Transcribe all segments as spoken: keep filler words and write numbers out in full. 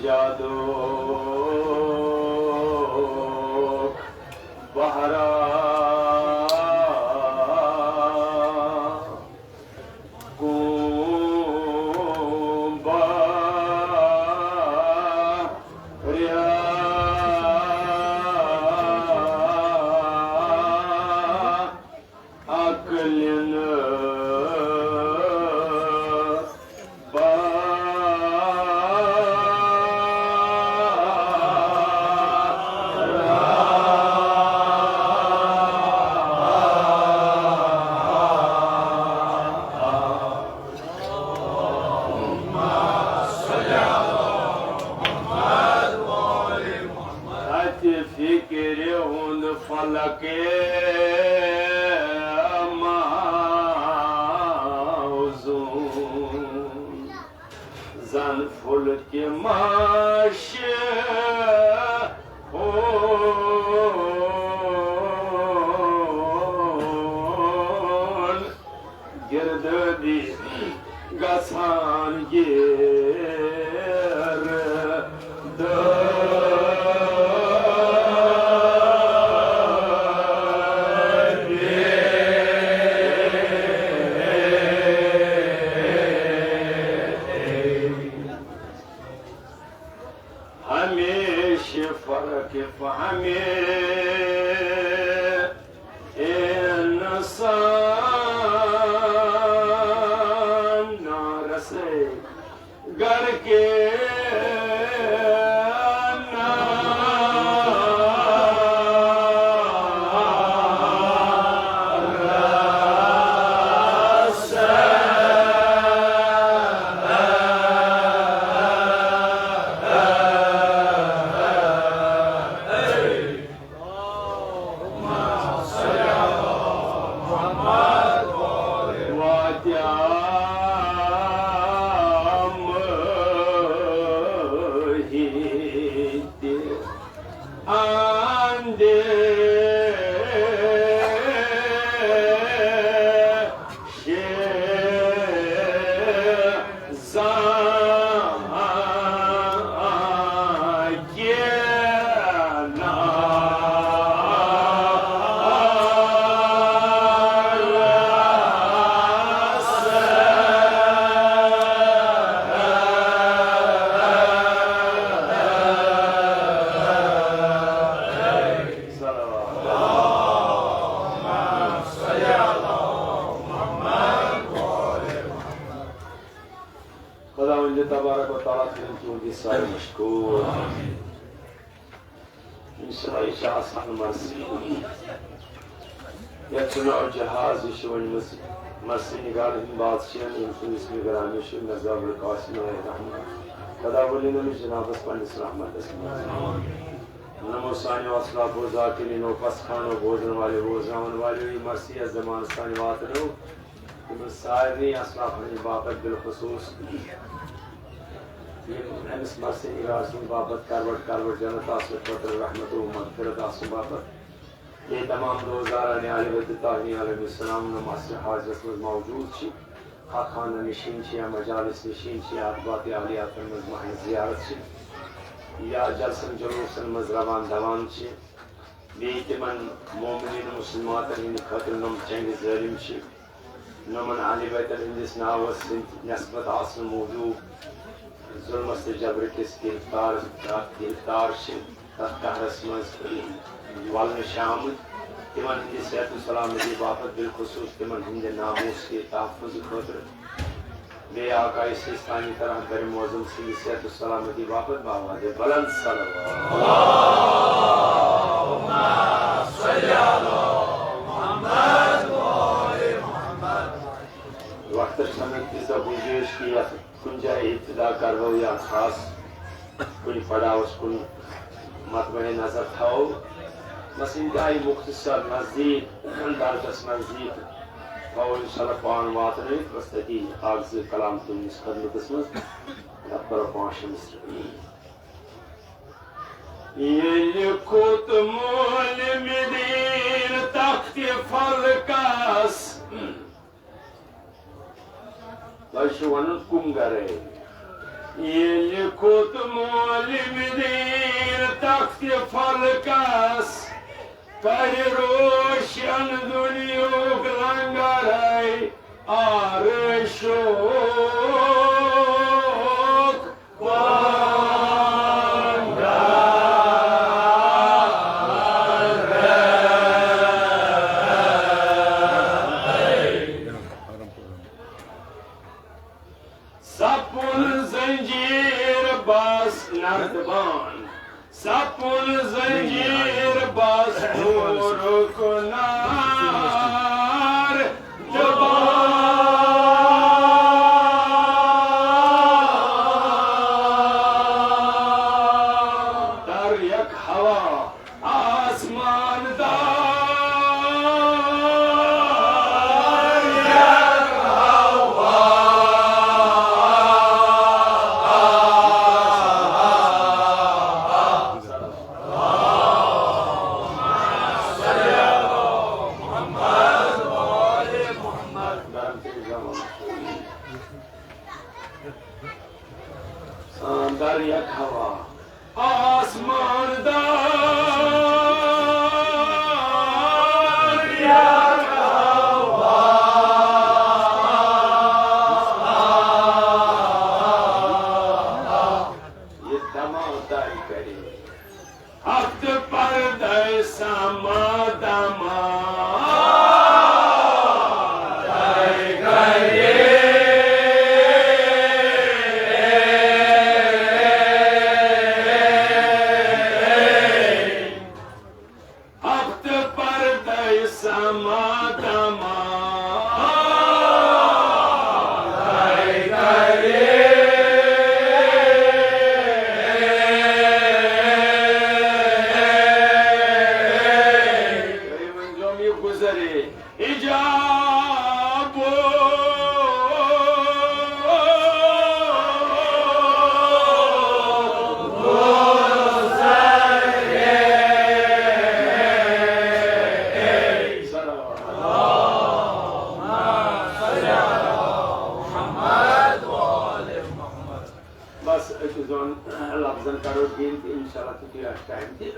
جادوک بہرا گوم بہریا عقلن با تتہِ فِکرِ ہُنٛد فلک موزون، زن فلکِ ماشہِ ہُنٛد گردِ گژھان گیرٕ دٲری۔ ہمیشہِ فرق فہمِ انسان نارس گرکے واتیام ہیتہِ اندیشہِ زانٛہہ کینٛہہ۔ خداوند تبارک و تعالیٰ کٔرِن تُہُنٛد یہِ سارے مشکوٗر۔ یہِ چھِ آسان مرثی۔ یَتھ چھُ ناو جہاز، یہِ چھِ ؤنمٕژ مرثی نگار ہٕنٛدۍ بادشاہن، ییٚمہِ سُنٛد اسمِ گرامی چھُ مرزا ابوالقاسم علیہ رحمت۔ خدا ؤلِنۍ أمِس جنابس پننِس رحمتس منٛز۔ نمو سانیو اسلافو ذاکرینو پسخانو بوزن والٮ۪و بوزناون والٮ۪و، یہِ مرثی یتھ زمانس تام واتنٲو، تِمن سارنٕے اسلافن ہٕنٛدِ باپتھ بالخصوص یِم أمِس مرثی نگار سٕنٛدِ باپتھ کروٹ کروٹ جنت آسنہٕ خٲطرٕ رحمت و مغفرت آسنہٕ باپتھ، بیٚیہِ تمام روزدارانِ اہلِ بیت طاہرین علیہم السلام یِم اَسہِ حاضرس منٛز موجود چھِ، خانہ نشین چھِ یا مجالس نشین چھِ یا اَتھ باقٕے اہلیاتن منٛز مہنٛز زیارت چھِ یا جلسن جلوسن منٛز روان دوان چھِ، بیٚیہِ تِمن مومنین مسلماتن ہٕنٛدِ خٲطرٕ یِم چنگہِ ظٲلم چھِ، یِمن اہلِ بیتن ہٕنٛدِس ناوس سۭتۍ نسبت آسنہٕ موٗجوٗب ظلمس تہٕ جبرٕ کِس گرفتار، گرفتار چھِ تتھ قہرس منٛز ولنہٕ چھِ آمٕتۍ۔ تِمن ہٕنٛدِ صحت و سلامتی باپتھ، بالخصوص تِمن ہٕنٛدِ ناموس کہِ تحفظ خٲطرٕ، بیٚیہِ آقا سیستانی طرح در معظم سٕنٛدِ صحت و سلامتی باپتھ باوادِ بلند صلوات۔ وقتس چھنہٕ تیٖژاہ گُنجٲیِش کہِ یتھ کُنہِ جایہِ ابتدا کرو یا خاص کُنہِ پڑاوس کُن مطمع نظر تھاوو۔ بس انتہائی مختصر نزدیٖک، درجس نزدیٖک تھاوو انشاءاللہ پان واتنٲوِتھ۔ بس تٔتی اکھ زٕ کلام تُہنٛدِس خدمتس منٛز، تتھ پرو پانٛژھ شےٚ مصرٕ۔ ییٚلہِ کھوٚت مٲلۍ مِدیٖن تختِ فلکس، تۄہہِ چھُ ونُن کُم گرے۔ ییٚلہِ کھوٚت معلم دین تخت فلکس، کرِ روشن دنیاہُک لنگرے آرشوک بنگرے۔ سپُن زنجیر بس نردبان، سپُن زنجیر بس نورُک نار دبان۔ در یک ہوا آسمان دار۔ در یک ہوا آسمان دار۔ یہ دماغ داری کرے۔ ہفت پردے سما دما ہفت پردے سما دما گزرے ایجاب۔ بس أکِس دۄن لفظن کرو دِل تہٕ انشاءاللہ تہِ دِیو اَسہِ ٹایم تہِ۔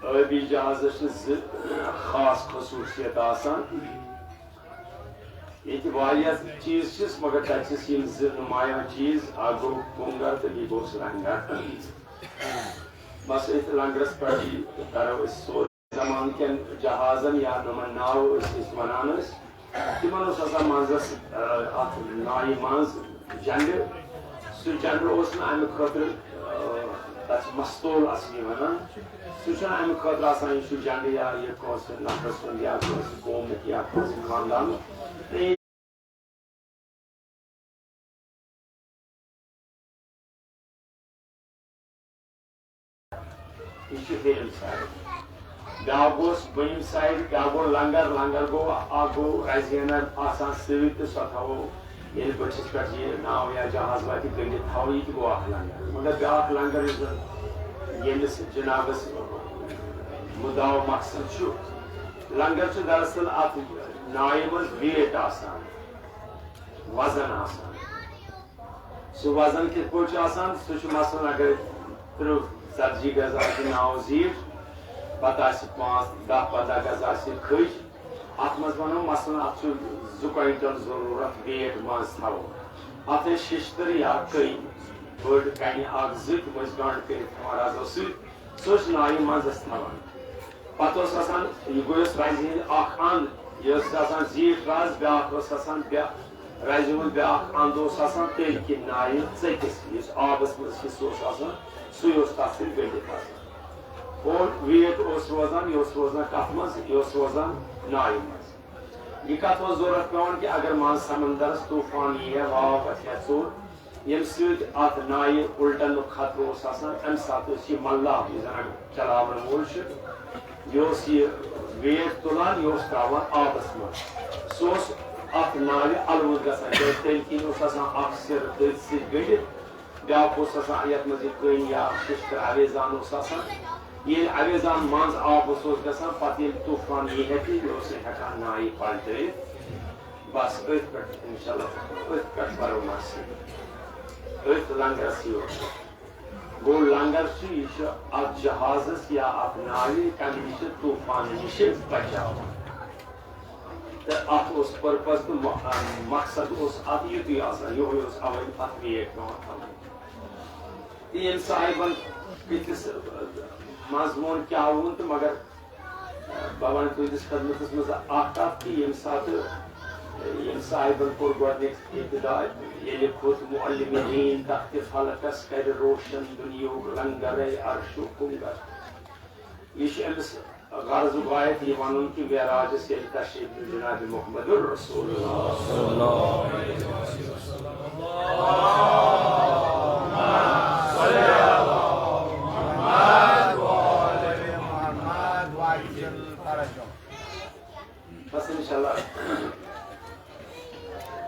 ٲبی جہازس چھِ زٕ خاص خصوٗصیت آسان۔ ییٚتہِ واریاہ چیٖز چھِس، مگر تَتہِ چھِس یِم زٕ نُمایاں چیٖز، اکھ گوٚو کُنگر تہٕ بیٚیہِ گوٚو سُہ لنگر۔ بس أتھۍ لنگرس پٮ۪ٹھ یہِ کرو أسۍ سورُے۔ زمانہٕ کٮ۪ن جہازن یا نوٚمن ناوٕ ٲسۍ أسۍ ونان ٲسۍ، تِمن اوس آسان منٛزس، آ، اتھ نایہِ منٛز جنڈٕ۔ سُہ جنڈٕ اوس نہٕ امہِ خٲطرٕ، آ، تتھ چھِ مستول اصلی ونان۔ سُہ چھُنہٕ امہِ خٲطرٕ آسان، یہِ چھُ جنڈٕ یا یہِ کٲنٛسہِ نفرٕ سُنٛد یا کٲنٛسہِ قومُک یا کٲنٛسہِ خاندانُک۔ یہِ چھُ ہیٚرِم سایڈ۔ بیٛاکھ گوٚو بٔنِم سایڈ، بیٛاکھ گوٚو لنگر، لنگر گوٚو، اکھ گوٚو رزینہ آسان سۭتۍ تہٕ سۄ تھاوو ییٚلہِ بٔٹھِس پٮ۪ٹھ یہِ ناو یا جہاز واتہِ گٔنٛڈِتھ تھاوو، یہِ تہِ گوٚو اکھ لنگر۔ مگر بیٛاکھ لنگر یُس زن ییٚمِس جنابس مُدعا و مقصد چھُ، لنگر چھُ دراصل اتھ نایہِ منٛز ویٹ آسان، وزن آسان۔ سُہ وزن کِتھ پٲٹھۍ چھُ آسان؟ سُہ چھُ مثلاً اگر تٕرٛہ ژتجی گز آسہِ ناو زیٖٹھ، پتہٕ آسہِ پانٛژھ، دَہ پنٛداہ گز آسہِ کھٔج، اتھ منٛز ونو مثلاً اتھ چھُ زٕ کوینٹل ضروٗرت ویٹ منٛز تھاوُن۔ اتھ ٲسۍ ششتٕر یا کٔنۍ بٔڑ کنہِ اکھ زٕ، تِم ٲسۍ گنٛڈ کٔرِتھ تھاوان رزو سۭتۍ، سُہ اوس نایہِ منٛزس تھاوان۔ پتہٕ اوس آسان، یہِ گوٚو یۄس رزِ ہٕنٛز اکھ اند، یہِ ٲس آسان زیٖٹھ رز، بیٛاکھ ٲس آسان بیا-، رزِ ہُنٛد بیٛاکھ اند اوس آسان تٔلۍ کِنۍ نایہِ ژٔٹِتھ، یُس آبس منٛز حصہٕ اوس آسان، سُے اوس تتھ سۭتۍ گٔنٛڈِتھ آسان۔ اور ویٹ اوس روزان، یہِ اوس روزان کتھ منٛز؟ یہِ اوس روزان نایہِ منٛز۔ یہِ کتھ اوس ضروٗرت پٮ۪وان کہِ اگر منٛز سمندرس طوفان یی ہا، واو وتھِ ہا ژوٚر، ییٚمہِ سۭتۍ اتھ نایہِ الٹنُک خطرٕ اوس آسان، امہِ ساتہٕ اوس یہِ ملاح، یُس زن اَتھ چلاون وول چھُ، یہِ اوس یہِ ویٹ تُلان، یہِ اوس تراوان آبس منٛز۔ سُہ اوس اتھ ناوِ الوُنٛد گژھان، کیازِ تیٚلہِ کِنۍ اوس آسان اکھ سِرٕ تٔتھۍ سۭتۍ گٔنڈِتھ، بیٛاکھ اوس آسان یتھ منٛز یہِ کٔنۍ یا ششتٕر اویزان اوس آسان۔ ییٚلہِ اویزان منٛز آبس اوس گژھان، پتہٕ ییٚلہِ طوفان یی ہیٚتہِ، یہِ اوس نہٕ ہٮ۪کان نایہِ پلٹٲوِتھ۔ بس أتھۍ پٮ۪ٹھ، انشاءاللہ، أتھۍ پٮ۪ٹھ پرو نصیٖب۔ أتھۍ لنگرس یوت۔ گوٚو، لنگر چھُ، یہِ چھُ اتھ جہازس یا اتھ ناوِ کمہِ نِش؟ طوفان نِش بچاوان۔ تہٕ اتھ اوس purpose تہٕ مۄ-، مقصد اوس اتھ یُتُے آسان، یِہوٚے اوس اوے اتھ ویٹ پٮ۪وان تھاوُن۔ تہٕ ییٚمہِ صاحبن کۭتِس منٛز ووٚن کیٛاہ ووٚن، تہٕ مگر بہٕ وَنہٕ تُہٕنٛدِس خدمتس منٛز اکھ کتھ کہِ ییٚمہِ ساتہٕ ییٚمہِ صاحبن کوٚر گۄڈٕنیُک ابتدا، ییٚلہِ کھوٚت معلم دین تخت فلکس، کرِ روشن دُنیہُک لنگرے عرشُک کُنگر۔ یہِ چھُ أمِس غرض غایت یہِ وَنُن کہِ معراجس ییٚلہِ تشریف نیوٗ جناب محمد الرسول اللہ۔ بس انشاءاللہ۔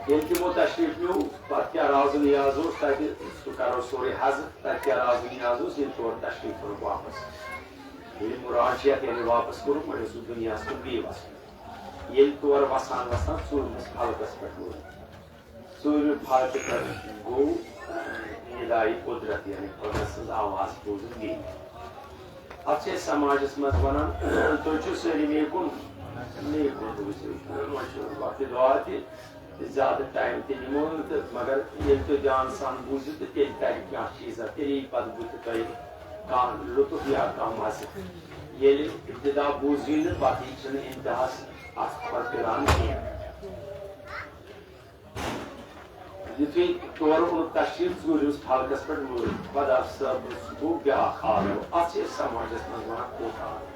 ییٚلہِ تِمو تشریف نیوٗ، پتہٕ کیٛاہ راز و نیاز اوس تتہِ، سُہ کرو سورُے حذف، تتہِ کیٛاہ راز و نیاز اوس، ییٚلہِ تور تشریف کوٚرُکھ واپس۔ ییٚلہِ مراجعت یعنی واپس کوٚرُکھ، وۄنۍ اوسُکھ دُنیاہس کُن بیٚیہِ وسُن۔ ییٚلہِ تور وسان وسان ژوٗرمِس فلکس پٮ۪ٹھ ووت، ژوٗرمہِ فلکہِ پٮ۪ٹھ گوٚو، اہ، ندائے قدرت، یعنی قدرت سٕنٛز آواز بوٗزِتھ بیٚیہِ۔ اتھ چھِ أسۍ سماجس منٛز ونان، تُہۍ چھِو سٲری مے کُن، مے کُن روٗزِو۔ وۄنۍ چھُ وقتِ دُعا تہِ، تہٕ زیادٕ ٹایم تہِ نِمو نہٕ تہٕ، مگر ییٚلہِ تُہۍ دھیان سان بوٗزِو تہٕ تیٚلہِ ترِ کانٛہہ چیٖزا، تیٚلہِ یی پتہٕ بُتھِ تۄہہِ کانٛہہ لطف یا کانٛہہ مزٕ۔ ییٚلہِ ابتدا بوٗزِو نہٕ، پتہٕ یی چھُنہٕ انتہاہس اتھ پتہٕ پِلان کینٛہہ۔ یُتھُے تورٕ اوٚنُکھ تشریٖف، ژوٗرِمِس فلکس پٮ۪ٹھ وٲتۍ، خۄدا صٲبَس گوٚو بیٛاکھ عالم۔ اَتھ چھِ أسۍ سماجس منٛز وَنان کوٚت عالم۔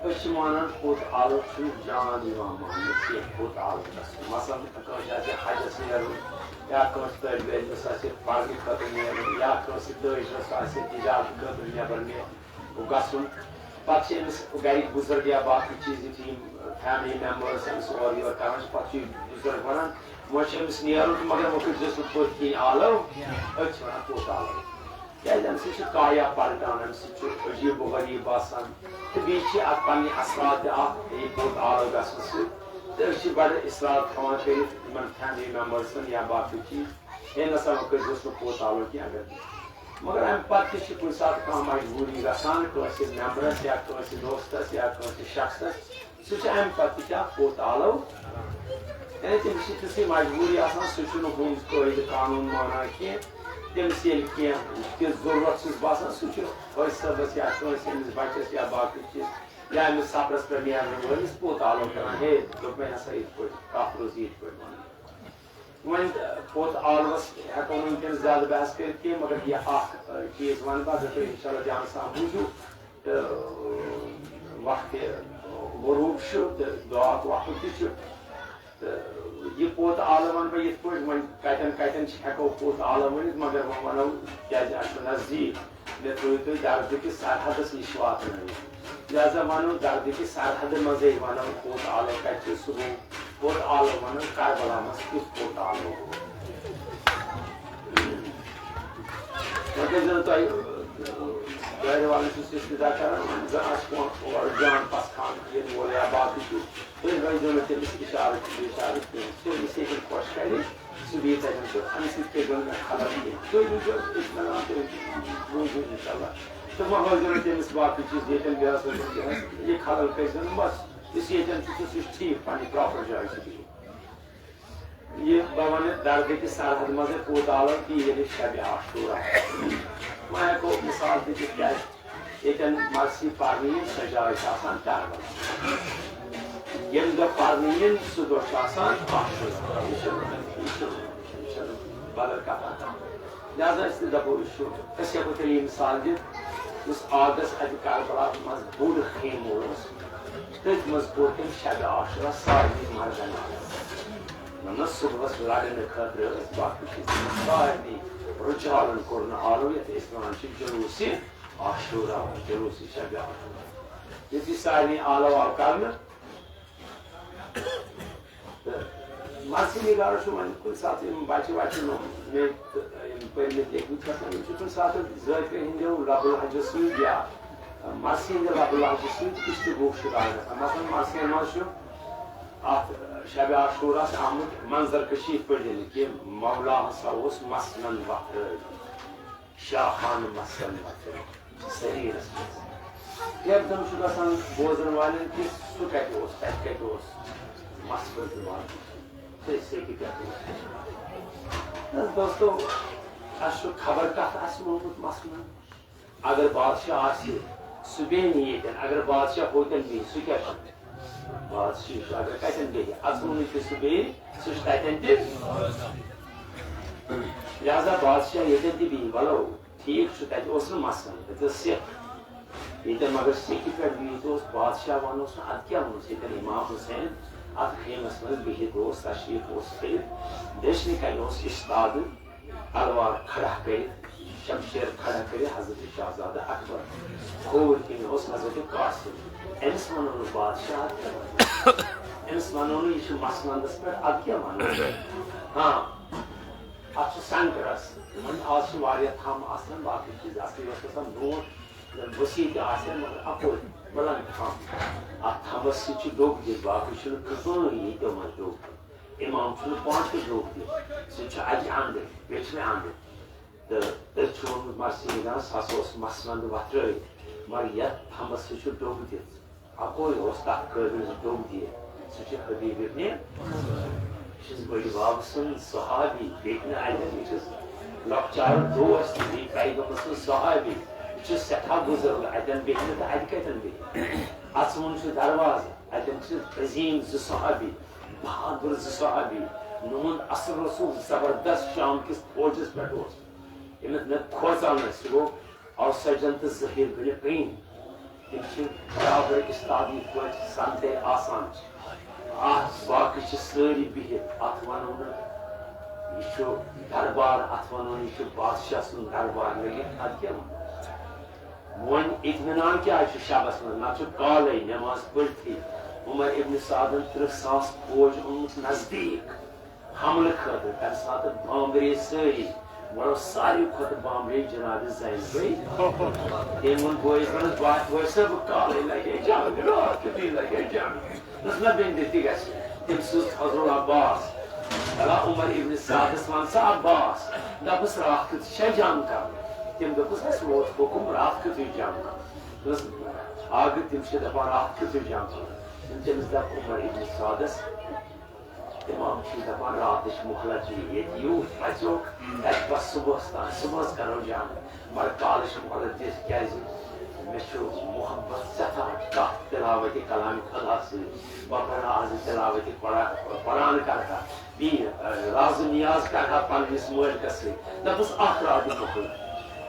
أسۍ چھِ مانان کوٚت عالم چھُنہٕ جان یِوان ماننہٕ کینٛہہ، کوٚت عالم گژھُن۔ مثلاً، کٲنٛسہِ آسہِ حجس نیرُن یا کٲنٛسہِ طٲلبِ علمس آسہِ پرنہٕ خٲطرٕ نیرُن یا کٲنٛسہِ تٲجرس آسہِ تجارت خٲطرٕ نٮ۪بر نیرُن۔ گژھُن۔ پتہٕ چھِ أمِس گرِکۍ بُزرگ یا باقٕے چیٖز، یُتھُے یِم family members أمِس اورٕ یورٕ کران چھِ، پتہٕ چھِ بُزرگ ونان، "وۄنۍ چھُ أمِس نیرُن تہٕ مگر وۄنۍ کٔرۍزیوس نہٕ پٔتھۍ کِنۍ آلو کینٛہہ، أتھۍ چھِ ونان کوٚت آلو۔" کیازِ اَمہِ سۭتۍ چھُ کایا پلٹان، اَمہِ سۭتۍ چھُ عجیٖب و غریٖب باسان۔ تہٕ بیٚیہِ چھِ اَتھ پنٕنۍ اثرات تہِ اَکھ، یہِ کوٚت آلو گژھنہٕ سۭتۍ۔ تہٕ أسۍ چھِ بڑٕ اصرار تھاوان کٔرِتھ یِمن family membersن یا باقٕے چیٖز، "ہے نسا، وۄنۍ کٔرۍزیوس نہٕ کوٚت آلو کینٛہہ، اگر مگر اَمہِ پتہٕ تہِ چھِ کُنہِ ساتہٕ کانٛہہ مجبوٗری گژھان کٲنٛسہِ مٮ۪مبرَس یا کٲنٛسہِ دوستَس یا کٲنٛسہِ شخصَس، سُہ چھُ اَمہِ پتہٕ تہِ کیٛاہ کوٚت آلو۔ یعنی تٔمِس چھِ تِژھٕے مجبوٗری آسان، سُہ چھُنہٕ ہُنٛد قٲیدٕ قانوٗن مانان کینٛہہ۔ تٔمِس ییٚلہِ کینٛہہ تِژھ ضروٗرت چھُس باسان، سُہ چھُ حٲج صٲبَس یا کٲنٛسہِ أمِس بَچَس یا باقٕے چیٖز یا أمِس سفرَس پٮ۪ٹھ نیرَن وٲلِس کوٚت آلو کران، "ہے، دوٚپمَے ہسا یِتھ پٲٹھۍ، کَتھ روٗز یِتھ پٲٹھۍ وَنان۔" وۄنۍ، اَ، کوٚت آلوَس ہٮ۪کو نہٕ وٕنکیٚن زیادٕ بحث کٔرِتھ کینٛہہ، مگر یہِ اَکھ، اَ، چیٖز وَنہٕ بہٕ، اگر تُہۍ اِنشاءاللہ دھیان سان بوٗزِو، تہٕ، اَ، وقتِ غروب چھُ تہٕ دُعاہُک وقت تہِ چھُ۔ تہٕ یہِ کوٚت آلو وَنہٕ بہٕ یِتھ پٲٹھۍ، وۄنۍ کَتٮ۪ن کَتٮ۪ن چھِ ہٮ۪کو کوٚت آلو ؤنِتھ، مگر وۄنۍ وَنو کیٛازِ اَسہِ چھُ نزدیٖک۔ مےٚ ترٛٲوِو تُہۍ دردٕکِس سرحدس نِش واتنٲوِتھ۔ لہذا ونو دردٕکِس سرحدٕ منٛزے ونو کوٚت آلو کتہِ چھُ، سُہ گوٚو کوٚت آلو ونو کربلا منٛز کیُتھ کوٚت آلو گوٚو۔ وۄنۍ کٔرۍ زیو تۄہہِ، دارِ والٮ۪ن چھُس استدعا کران، وۄنۍ زن آسہِ کانٛہہ اورٕ جان پژھ خان یِنہٕ وول یا باقٕے چیٖز، تُہۍ ہٲیزیو نہٕ تٔمِس اشارٕ، اشارٕ کینٛہہ، تٔمِس ییٚتٮ۪ن خۄش کرِ۔ سُہ بیٚیہِ تَتٮ۪ن چھُ، اَمہِ سۭتۍ کٔرۍ زیو نہٕ مےٚ خلل کینٛہہ۔ تُہۍ وٕچھِو، أسۍ چھِ وَنان، تُہۍ بوٗزِو اِنشاءاللہ۔ تہٕ وۄنۍ ہٲیزیو نہٕ تٔمِس باقٕے چیٖز ییٚتٮ۪ن بیٚہس، ہُتٮ۪ن بیٚہس۔ یہِ خلل کٔرۍ زیو نہٕ، بَس، یُس ییٚتٮ۪ن چھُ، سُہ چھُ ٹھیٖک، پَنٕنہِ پراپر جایہِ چھُ بِہِتھ۔ یہِ بہٕ وَنہٕ دردٕ کِس سرحد منٛزٕے کوٗت آلو کہِ ییٚلہِ شبِ عاشورہ۔ وۄنۍ ہٮ۪کو مِثال تہِ دِتھ، کیٛازِ ییٚتٮ۪ن مرثی پرنہٕ یِن، سۄ جاے چھِ آسان کربلا۔ ییٚمہِ دۄہ پرنہٕ یِن، سُہ دۄہ چھُ آسان عاشورہ۔ یہِ چھُ، یہِ چھُ، یہِ چھُ بدل کتھا کانٛہہ۔ لہذا أسۍ تہِ دپو، یہِ چھُ، أسۍ ہٮ۪کو تیٚلہِ یہِ مثال دِتھ، یُس آگس اتہِ کربلا منٛز بوٚڑ خیمہٕ اوس، تٔتھۍ منٛز کوٚر تٔمۍ شبِ عاشورہ سارنٕے مردن۔ نہ، نہ، صبحس لڑنہٕ خٲطرٕ ٲسۍ باقٕے چیٖز، سارنٕے رُجالن کوٚر نہٕ آلو، یتھ أسۍ ونان چھِ جلوسِ عاشورہ، جلوسِ شبِ عاشورہ۔ یُتھُے سارنٕے آلو آو کرنہٕ، تہٕ مرثی نگارس چھُ وۄنۍ کُنہِ ساتہٕ یِم بچہِ وچہِ نوٚم مےٚ تہٕ یِم پٔرمٕتۍ لیکھمٕتۍ چھِ آسان، یِم چھِ کُنہِ ساتہٕ ذٲکرِ ہٕنٛدیو لب و لہجو سۭتۍ یا مرثی ہٕنٛدِ لب و لہجہٕ سۭتۍ اِشتِغوٗف شِکار گژھان۔ مثلاً مرثین منٛز چھُ اَتھ شبِ عاشوٗرس آمُت منظر کٔشی پٔرِتھ کہِ مولا ہسا اوس مثنن وۄتھرٲوِتھ، شاخان مثنن وۄتھرٲوِتھ سریٖرس منٛز۔ یکدم چھُ گژھان بوزن والٮ۪ن کہِ سُہ کتہِ اوس، تتہِ کتہِ اوس مس پٔرِتھ والُن۔ تہٕ أسۍ ہیٚکہِ پٮ۪ٹھ وٕچھِتھ۔ نہ حظ دوستو، اَسہِ چھُ خبر کَتھ آسہِ ووٚنمُت مثلاً۔ اگر بادشاہ آسہِ، سُہ بیٚہہِ نہٕ ییٚتٮ۪ن۔ اگر بادشاہ ہوتٮ۪ن بیٚہہِ، سُہ کیٛاہ چھُ؟ بادشاہ چھُ، اگر کَتٮ۪ن بیٚہہِ، اَژوُنٕے چھُ سُہ بیٚہہِ، سُہ چھُ تَتٮ۪ن تہِ۔ لہذا بادشاہ ییٚتٮ۪ن تہِ بیٚہہِ، وَلو، ٹھیٖک چھُ، تَتہِ اوس نہٕ مثلاً، تَتہِ ٲس سِکھ۔ ییٚتٮ۪ن مگر سیٚکہِ پٮ۪ٹھ بِہِتھ اوس بادشاہ، وَنوس نہٕ، اَدٕ کیٛاہ ووٚنُس ییٚتٮ۪ن امام حسین اَتھ خیمَس منٛز بِہِتھ اوس، تشریٖف اوس تھٲوِتھ۔ دٔچھنہِ کَنہِ اوس اُستادٕ تلوار کھڑا کٔرِتھ، شمشیر کھڑا کٔرِتھ حضرت شاہزادٕ اکبر۔ کھووُر کِنۍ اوس حضرت قاسم۔ أمِس وَنو نہٕ بادشاہ، اَدٕ کیٛاہ وَنو؟ أمِس وَنو نہٕ یہِ چھُ مسندَس پٮ۪ٹھ، اَدٕ کیٛاہ وَنو؟ ہاں، اَتھ چھُ سینٹرَس۔ وۄنۍ آز چھِ واریاہ تھَم آسان، باقٕے چیٖز۔ اَصلی اوس آسان برٛونٛٹھ وسیع تہِ آسن، مگر اَپٲرۍ بلند تھم۔ اَتھ تھمس سۭتۍ چھُ ڈوٚگ دِتھ، باقٕے چھُنہٕ کٕہٕنۍ ییٚتہِ منٛز ڈوٚگ دِتھ۔ اِمام چھُنہٕ پانہٕ تہِ ڈوٚگ دِتھ، سُہ چھُ اَتہِ اَنٛدٕ، بیٚیہِ چھُنہٕ اَنٛدٕ۔ تہٕ تٔتھۍ چھُ ووٚنمُت مرثی نگارَن، سُہ ہسا اوس مسند وۄتھرٲوِتھ، مگر یَتھ تھمس سۭتۍ چھُ ڈوٚگ دِتھ۔ اَپٲرۍ اوس تَتھ قٲبِل ڈوٚگ دِتھ، سُہ چھُ حبیب ابن، یہِ چھُس بٔڑِ بَب سُنٛد صحابی، بیٚیہِ نہٕ اَتٮ۪ن، یہِ چھُس لۄکچارُک دوس تہِ، بیٚیہِ پیغمبر سُنٛد صحابی، یہِ چھُ سٮ۪ٹھاہ بُزرگ، اَتٮ۪ن بیٚہہِ نہٕ تہٕ اَتہِ کَتٮ۪ن بیٚہہِ؟ اَژوُن چھُ دروازٕ، اَتٮ۪ن چھِ عظیٖم زٕ صحابی، بہادُر زٕ صحابی، نوٗن اصل رسول زبردست شام کِس فوجَس پٮ۪ٹھ اوس۔ ییٚمِس نہٕ کھوژان ٲسۍ، سُہ گوٚو اوسجن تہٕ ظہیٖر بن قین۔ تِم چھِ برابر اُستاد یِتھ پٲٹھۍ سنتے آسان چھِ۔ اَتھ باقٕے چھِ سٲری بِہِتھ، اَتھ وَنو نہٕ یہِ چھُ دربار، اَتھ وَنو نہٕ یہِ چھُ بادشاہ سُنٛد دربار، مےٚ یہِ اَتھ کیٛاہ وَنو؟ وۄنۍ اطمینان کیٛاہ چھُ شبس منٛز؟ نَتہٕ چھُ کالے نٮ۪ماز پٔرتھٕے عمر ابن سعدن تٕرٛہ ساس فوج اوٚنمُت نزدیٖک۔ حملہٕ خٲطرٕ۔ تَمہِ ساتہٕ بامبرے سٲری، مطلب ساروی کھۄتہٕ بامبرے جناب زینبٕے۔ تٔمۍ ووٚن بٲیِس، دوٚپنَس، "بہٕ ہا، بٲے صٲب، بہٕ کالٕے لگے جنگ، راتھ کیُتھُے لگے جنگ۔" دوٚپُس، "نہ، بیٚنہِ تہِ گژھِ۔" تٔمۍ سوٗز فضل العباس، دوٚپُن، "عمر ابن سعدس وَن سا عباس، دَپُس، راتھ کیُتھ چھا جنگ کرُن؟" تٔمۍ دوٚپُس، "اَسہِ ووت حُکُم راتھ کیُتھُے جنگ کرُن۔" دوٚپُس، اَکھ گٔے تِم چھِ دَپان راتھ کیُتھُے جنگ کرُن۔ تٔمِس دوٚپ عمر ابن سعدس، امام چھُ دپان، راتٕچ مۄہلت دِیِو، ییٚتہِ یِیِو، اَژیو، تَتہِ بس صُبحس تام، صُبحس کرو جنگ، مگر کالٕچ مۄہلت دِتھ، کیازِ مےٚ چھُ محبت سٮ۪ٹھاہ کتھ تلاوت کلام خدا سۭتۍ۔ بہٕ پرٕ آزٕ تلاوت قرآن، قرآن کرٕ ہا، بیٚیہِ راز و نیاز کرٕ ہا پننِس مٲلکس سۭتۍ۔ دوٚپُس، اکھ راتھ دِ مۄہلت۔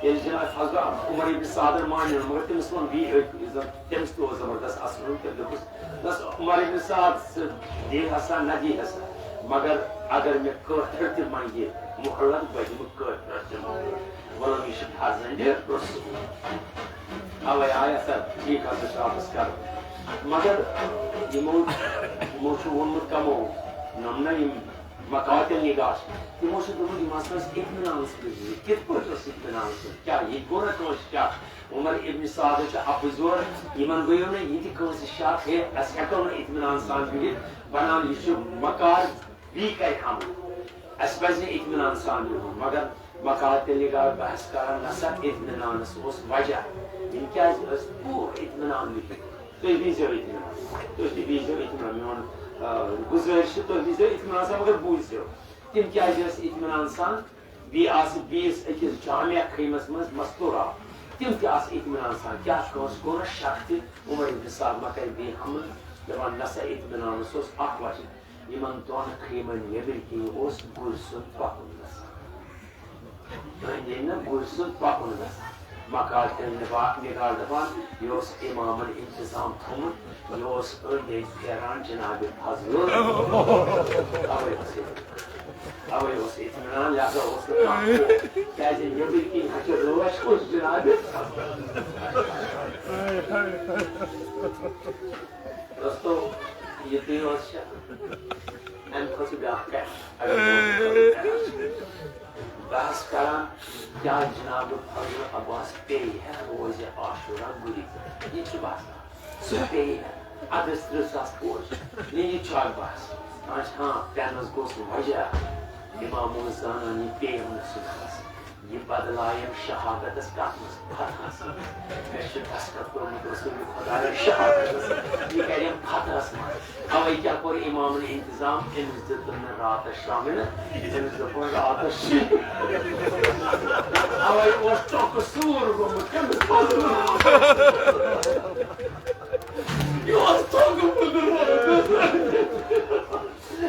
ییٚلہِ جناب حضرت عمر ابن سعدن مانیو، مگر تٔمِس ووٚن بیٚیہِ أکۍ، یُس زن تٔمِس تہِ اوس زبردست اثر روٗدمُت، تٔمۍ دوٚپُس، بس عمر ابن سعد، ژٕ دِ ہسا نہ دِ ہسا، مگر اگر مےٚ کٲفر تہِ منگہِ مۄہلت، بہٕ دِمہٕ کٲفرس تہِ مۄہلت۔ وَلہٕ یہِ چھُ فرزندِ رسول۔ اوے آے اثر، ٹھیٖک ہسا چھُ راتس کرُن۔ مگر یِمو، یِمو چھُ ووٚنمُت کمو، نۄم نہ یِم مقاتل نگار، تِمو چھُ دوٚپمُت، یِم ہسا ٲسۍ اطمینانس منٛز بِہِتھ۔ کِتھ پٲٹھۍ اوس اطمینانس منٛز؟ کیٛاہ یہِ گوٚو نہ کٲنٛسہِ کیٛاہ؟ عمر ابن سعدس چھُ اپُز یور، یِمن گوٚیو نہٕ یہِ تہِ کٲنٛسہِ شک، ہے، أسۍ ہٮ۪کو نہٕ اطمینان سان بِہِتھ، بنان یہِ چھُ مکار، بیٚیہِ کرِ حملہٕ۔ اَسہِ پَزِ نہٕ اطمینان سان بِہُن، مگر مقاتل نگار بحث کران، نسا اطمینانس اوس وجہ، یِم کیٛازِ ٲسۍ پوٗرٕ اطمینان بِہِتھ؟ تُہۍ دیٖزیو اطمینان، تُہۍ تہِ دیٖزیو اطمینان، میون، آ، گُزٲرِش چھِ، تُہۍ دیٖزیو اطمینان سان، مگر بوٗزیو، تِم کیٛازِ ٲسۍ اطمینان سان؟ بیٚیہِ آسہٕ بیٚیِس أکِس جامع خیمس منٛز مستوٗرات، تِم تہِ آسہٕ اطمینان سان۔ کیٛاہ چھُ کٲنٛسہِ کوٚر شک تہِ؟ عمر ابن سعد ما کرِ بیٚیہِ حملہٕ؟ دَپان، نسا، اطمینانس اوس اکھ وجہ، یِمن دۄن خیمن نیٚبٕرۍ کِنۍ اوس گُرۍ سُنٛد پکُن گژھان۔ أنٛدۍ أنٛدۍ نہ گُرۍ سُنٛد پَکُن گژھان۔ مکار تیٚلہِ نِبا-، نِگار دَپان، یہِ اوس اِمامَن اِنتِظام تھوٚمُت، یہِ اوس أنٛدۍ أنٛدۍ پھیران جِنابِ فضلہٕ۔ اَوَے اوس یہِ، اَوَے اوس اطمینان، لہذا اوس نہٕ کانٛہہ خوف۔ کیٛازِ نیٚبٕرۍ کِنۍ ہَچہِ رٲچھ اوس جِنابِ فضلہٕ۔ دوستو، یہِ تُہۍ اوس چھا؟ اَمہِ کھۄتہٕ چھُ بیٛاکھ کَتھ۔ اگر بہٕ وَنہٕ، بحث کران، کیا جناب فضل عباس پیٚیہِ ہا روزِ عاشورا گُرِ؟ یہِ چھُ باسان، سُہ پیٚیہِ ہا۔ اَدٕ ٲسۍ ترٕٛہ ساس پوش، یہِ، یہِ چھُ اکھ بحث۔ اچھا، ہاں، پٮ۪نَس گوٚژھ وجہ۔ امام اوس زانان، یہِ پیٚیَم نہٕ صُبحَس۔ یہِ بدلایَم شہادتَس کَتھ منٛز؟ فتحس منٛز۔ مےٚ چھُ دستخط کوٚرمُت رسول خدایَس شہادتَس۔ یہِ کَرٮ۪م فتحس منٛز۔ اوے کیٛاہ کوٚر امامن انتظام؟ أمِس دیُتُن نہٕ راتس شامنہٕ، أمِس دوٚپُن راتس شیٖن۔ اوے اوس ٹۄکہٕ سوٗر گوٚمُت، کٔمِس پَزُن؟ یہِ اوس ٹۄکہٕ پُدُر۔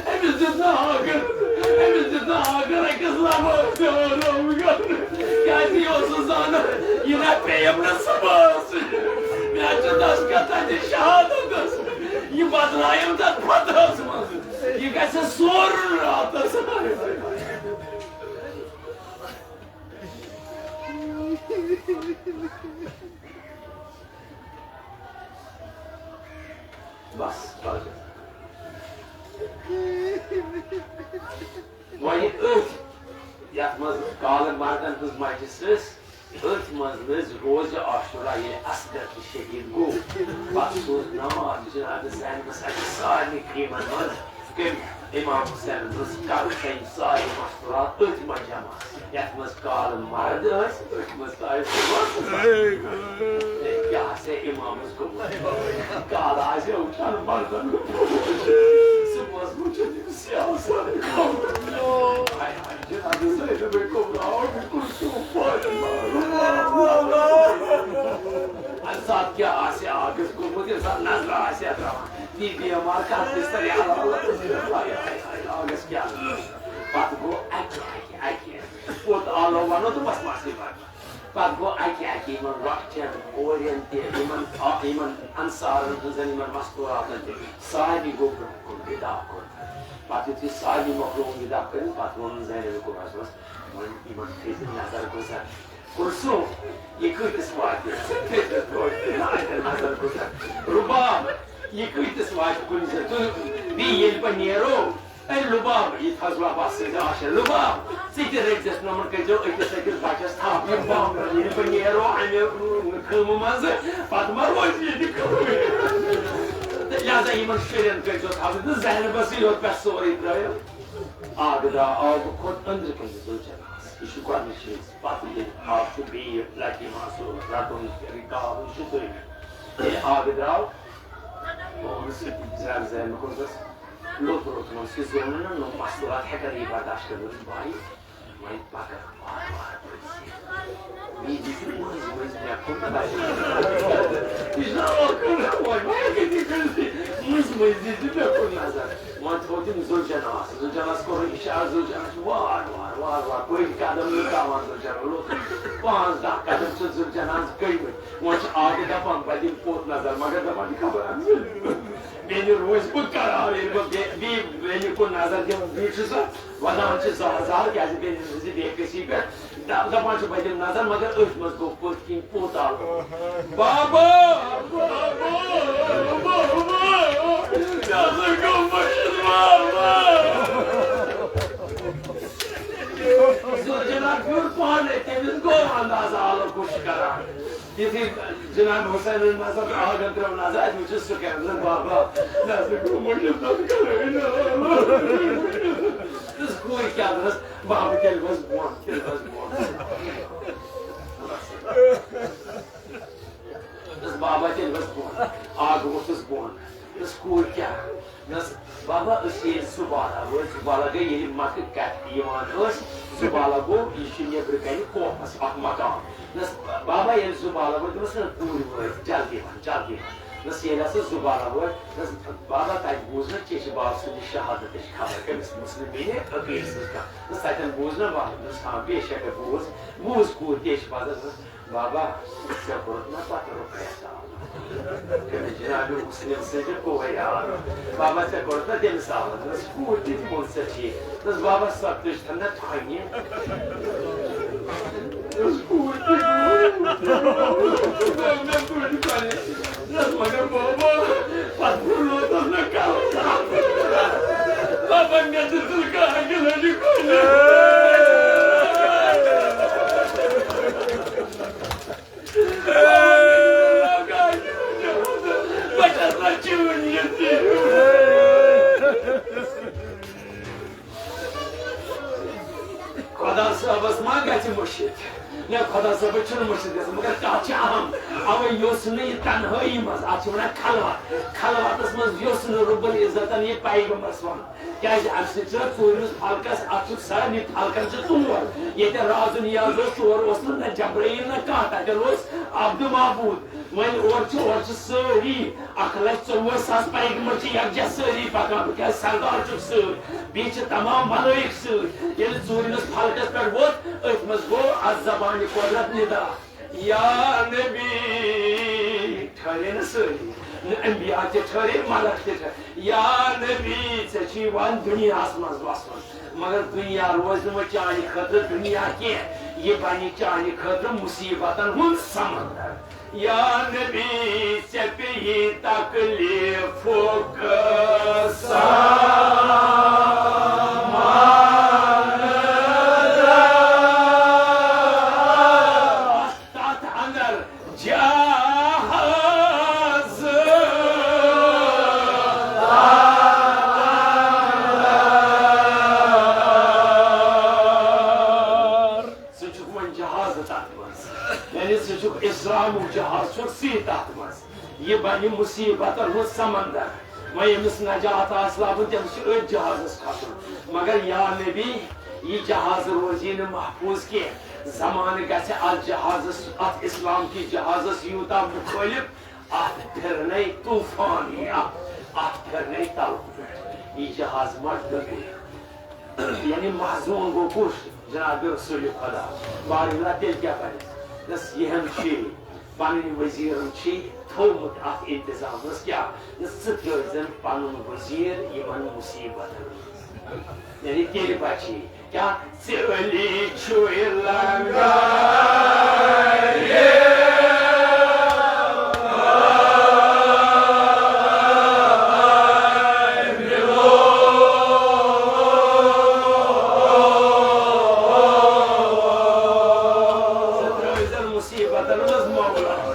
أمِس دیُت نہٕ ہاکر، أمِس دیُت نہٕ ہاکر أکِس لبس تہِ آرام کرنہٕ۔ کیٛازِ یہِ اوس نہٕ زانان، یہِ نہ پیٚیَم نہٕ صُبحس۔ مےٚ چھُ دستخط تَتہِ شہادتس۔ یہِ بدلایَم تَتھ فتحس منٛز۔ یہِ گژھِ سورُن راتس۔ بس، بس۔ وۄنۍ أتھۍ یَتھ منٛز کالہٕ مردن ہٕنٛز مجلس ٲس، أتھۍ منٛز لٔج روزِ عاشورا ییٚلہِ اصغر تہِ شہیٖد گوٚو، پتہٕ سوٗز ناو جناب زینبس اَتہِ سارنٕے فریمن منٛز کٔمۍ؟ امام حسین منٛز کر تٔمۍ سارے مستورات أتھۍ منٛز جمع۔ یَتھ منٛز کالہٕ مرد ٲسۍ، أتھۍ منٛز تہِ آیہِ صُبحس۔ ہے، کیٛاہ آسہِ ہے اِمامَس گوٚمُت؟ کالہٕ آسہِ ہے وٕچھان مردن۔ صُبحس وٕچھان یِم سیاہ سَر۔ ہاے، ہاے، جناب زینبِ کُبرا، اُم کلثوم، فاطمہ۔ اَمہِ ساتہٕ کیٛاہ آسہِ ہے آگس گوٚمُت، ییٚمہِ ساتہٕ نظرہ آسہِ ہے ترٛاوان؟ بی بی ایم آر کَتھ بِستَر یَلہٕ۔ ہاے، ہاے، ہاے، ہاے، آگس کیٛاہ؟ پَتہٕ گوٚو اَکہِ، اَکہِ، اَکہِ۔ پوٚت آلو وَنو تہٕ بس ماسٕے بَنہِ۔ پَتہٕ گوٚو اَکہِ اَکہِ یِمَن لۄکٹٮ۪ن کورٮ۪ن تہِ، یِمَن آ-، یِمَن اَنصارَن ہٕنٛزَن، یِمَن مستوٗراتَن تہِ، سارنٕے گوٚو برٛونٛہہ کُن وِدا کوٚرمُت۔ پَتہٕ یُتھُے سارنٕے مۄکلووُن وِدا کٔرِتھ، پَتہٕ ووٚنُن زینبِ کُبراہَس، وۄنۍ یِمَن تھٲیزِ نظر گُزر۔ کُلثوم، یہِ کۭتِس واتہِ؟ کۭتِس واتہِ؟ نظر گُزر۔ رُباب، یہِ کۭتِس واتہِ کُنہِ زٕ؟ تُہۍ، بیٚیہِ ییٚلہِ بہٕ نیرو، اے لُباب، یہِ فضل عباس سٕنٛزِ آشہِ، لُباب، ژٕ تہِ رٔٹۍزٮ۪س نۄمَن، کٔرۍزیو أکِس أکِس بَچَس تھپھ۔ یِم بانٛبرَن، ییٚلہِ بہٕ نیرو اَمہِ خۭمہٕ منٛزٕ، پَتہٕ ما روزِ ییٚتہِ کٕہٕنۍ؟ تہٕ لہذا یِمَن شُرٮ۪ن کٔرۍزیو تھپھ، تہٕ زینبَسٕے یوت پٮ۪ٹھ سورُے ترٛٲیِو۔ آب درٛاو، آب کھوٚت أنٛدرٕ کَنہِ زُلجَناہَس۔ یہِ چھُ گۄڈٕنِچ چیٖز۔ پَتہٕ ییٚلہِ آب چھُ بیٚیہِ لَٹہِ یِوان، سُہ رَٹُن رِکاب، یہِ چھُ دوٚیمہِ۔ ییٚلہِ آب درٛاو، بہٕ ووٚنُس زینبَس، لوٚت روٚتمَس یہِ زوٚن نہٕ، نوٚم مستوٗرات ہٮ۪کَن یہِ برداشت کٔرِتھ۔ بھائی، وۄنۍ پَکَکھ وارٕ وارٕ پٔکۍ زِ۔ یہِ دِژ مٔنٛزۍ مٔنٛزۍ مےٚ کُن نظر۔ یہِ چھُنہ ٲخٕر وۄنۍ ما ہیٚکہِ یہِ کٔرِتھ؟ مٔنٛزۍ مٔنٛزۍ دِژ مےٚ کُن نظر۔ وۄنۍ تھوٚو تٔمۍ زُلجناہَس۔ زُلجناہَس کوٚر اِشارٕ، زُلجناہ چھُ وارٕ وارٕ، وارٕ وارٕ پٔکۍ قدم نِکاوان زُلجناہ لوٚت۔ پانٛژھ دَہ قدم چھِ زُلجناہَس گٔمٕتۍ۔ وۄنۍ چھُ آبہِ دَپان، بہٕ دِمہٕ پوٚت نظر، مگر دَپان چھِ خبر اَتھ زٔمیٖنَس۔ بیٚنہِ روزِ بہٕ قرار، ییٚلہِ بہٕ بے-، بیٚیہِ بیٚنہِ کُن نظر دِمہٕ، بیٚیہِ چھُ سۄ وَدان چھِ زار زار، کیٛازِ بیٚنہِ ہٕنٛزِ بے کسی پٮ۪ٹھ۔ دَ-، دَپان چھِ بہٕ دِمہٕ نظر، مگر أتھۍ منٛز گوٚو پٔتھۍ کِنۍ پوٚت آو۔ بابا! بابا! بابا! مےٚ ہسا گوٚو مٔشِتھ بابا! زُلجناہ پھیوٗر پانَے، تٔمِس گوٚو اندازٕ آلو کُس چھُ کران۔ یُتھُے جناب حسینن نظر تہٕ آغن ترٲو نظر، اَتہِ وٕچھُس سُہ کیٛاہ، دوٚپُن، بابا، نظر گوٚو مٔشِتھ، نظر کَرٲے نہٕ۔ تہٕ کوٗر کیٛاہ دوٚپنَس، بابا، تیٚلہِ وَس بۄن، تیٚلہِ وَس بۄن۔ دوٚپنَس، بابا، تیٚلہِ وَس بۄن۔ آغہٕ ووٚتھُس بۄن۔ دوٚپنَس، کوٗر کیٛاہ؟ دوٚپنَس، بابا، أسۍ ییٚلہِ زُبالہ وٲتۍ، زُبالہ گٔے ییٚلہِ مکہٕ کَتھِ یِوان ٲسۍ، زُبالہ گوٚو، یہِ چھُ نیٚبرٕ کَنہِ کوفَس اَکھ مکان۔ دوٚپنَس، بابا، ییٚلہِ زُبالہ وٲتۍ، دوٚپنَس، نہ، کوٗرۍ وٲتۍ، جلدی وَن، جلدی وَن۔ دوٚپنَس، ییٚلہِ ہسا زُبالہ وٲتۍ، دوٚپنَس، بابا، تَتہِ بوٗز نہ چیٚچہِ باب سٕنٛدِ شہادتٕچ خبر، کٔمِس؟ مُسلِم بیٚنہِ عقیٖل سٕنٛز کَتھ۔ دوٚپنَس، تَتٮ۪ن بوٗز نہ وَن؟ دوٚپنَس، ہاں، بے شک بوٗز، بوٗز کوٗر چیٚچہِ باب۔ دوٚپنَس، بابا، ژےٚ کوٚرُتھ نا پتہٕ رُقیہ سان؟ کٔمِس؟ جناب مسلم سٕنٛزِ کورِ آو۔ بابا، ژےٚ کوٚرُتھ نا تٔمِس آو؟ دوٚپمَس، کوٗر تہِ ووٚن ژےٚ ٹھیٖک۔ دوٚپمَس، بابا، سۄ تُج تھَن نا تھۄنہِ۔ دوٚپمَس، کوٗر تہِ ووٚن۔ دوٚپمَس، مگر بابا، پتہٕ ووٚن لوتَس مےٚ کَرُن۔ بابا، مےٚ دِژٕن کانٛہہ گِلٲنی کُنہِ۔ خۄدا صٲبس ما گژھِ مٔشِتھ؟ نہ، خۄدا صٲبس چھُنہٕ مٔشِتھ گژھان، مگر کتھ چھِ اہم۔ اوے یۄس نہٕ یہِ تنہٲیی منٛز، اتھ چھِ ونان خلوت، خلوتس منٛز یۄس نہٕ رب العزتن یہِ پیغمبرس ونان۔ کیازِ امہِ سۭتۍ چھُ ژوٗرمِس فلکس، اتھ چھُ سارنٕے فلکن چھِ ژور۔ ییٚتہِ راز و نیاز اوس، تور اوس نہٕ نہ جبرائیل نہ کانٛہہ، تتٮ۪ن اوس عبد معبود۔ وۄنۍ اورٕ چھِ، اورٕ چھِ سٲری اکھ لچھ ژۄوُہ ساس پیغمبر چھِ یکجاہ سٲری پکان، کیازِ سردار چھُکھ سۭتۍ، بیٚیہِ چھِ تمام ملٲیک سۭتۍ۔ ییٚلہِ ژوٗرمِس فلکس پٮ۪ٹھ ووت، أتھۍ منٛز گوٚو اتھ زبانہِ قدرت ندا، یا نبی، ٹھہرے نہٕ سٲری، نہٕ انبیاء تہِ ٹھہرے، ملک تہِ ٹھہرے۔ یا نبی، ژےٚ چھُ یِوان دُنیاہس منٛز وسُن، مگر دُنیا روزِ نہٕ وۄنۍ چانہِ خٲطرٕ دُنیا کینٛہہ، یہِ بنہِ چانہِ خٲطرٕ مُصیبتن ہُنٛد سمندر۔ یا نبی، ژےٚ پیٚیہِ تکلیفُک سامان۔ تتھ اندر جہاز۔ ژٕ چھُکھ وۄنۍ جہازٕ تتھ منٛز، یعنی ژٕ چھُکھ اسلامُک جہاز، چھُکھ ژٕے تتھ منٛز۔ یہِ بنہِ مُصیبتن ہُنٛد سمندر۔ وۄنۍ ییٚمِس نجات آسہِ لبُن، تٔمِس چھُ أتھۍ جہازس کھسُن۔ مگر یا نبی، یہِ جہاز روزی نہٕ محفوظ کینٛہہ۔ زمانہٕ گژھِ اتھ جہازس، اتھ اسلام کِس جہازس یوٗتاہ مُخٲلف، اتھ پھرنے طوفان یی، اتھ، اتھ پھرنے تلہٕ پٮ۪ٹھ۔ یہِ جہاز ما ڈُبہِ؟ یعنی محزون گوٚو کُس؟ جناب رسول خدا۔ بارِمولہ تیٚلہِ کیٛاہ بنہِ؟ دَس یِہن چھُ پنٕنۍ وزیرن چھُ تھوٚومُت اتھ انتظامس کیٛاہ؟ دَس ژٕ ترٲوزٮ۪ن پنُن وزیر یِمن مصیبتن منٛز۔ یعنی تیٚلہِ بچی۔ کیٛاہ ژےٚ علی چھُے لنگار؟ ژٕ ترٲوزٮ۪ن مصیبتن منٛز مولا۔